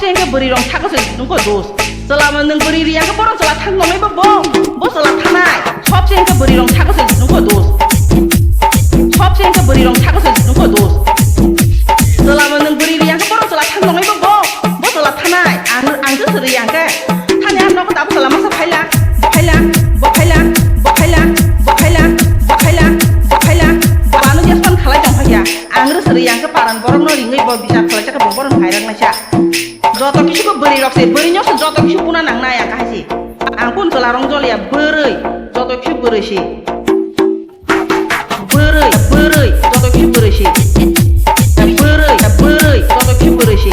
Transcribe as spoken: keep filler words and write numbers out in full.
Sengke bwrwi rong saka se nungko dos. Chwla ma nwng bwrwi ri angke borok chwla thang nongnai bo bo. Bo chwla thanai. Sob sengke bwrwi rong saka se nungko dos. Sob sengke bwrwi rong saka se nungko dos. Chwla ma nwng bwrwi ri angke borok chwla thang nongnai bo bo. Bo chwla thanai. Ang ang se sri angke. Thani ang nok ta chwla masa phaila. Phaila. Bo phaila. Bo phaila. Bo phaila. Bo phaila. Bo phaila. Bo ano jespan khalai tong phaikya. Ang re sri angke paran borok no ringwi bo bichar khalai chaka bo borok phairak naisa. Joto kisu bo bwrwi rok se, bwrwi nyok se joto kisu buna nang nai ang kahai se. Ang kun chwla rong jol ya bwrwi, joto kisu bwrwi se. Bwrwi, bwrwi, joto kisu bwrwi se. Ya bwrwi, ya bwrwi, joto kisu bwrwi se.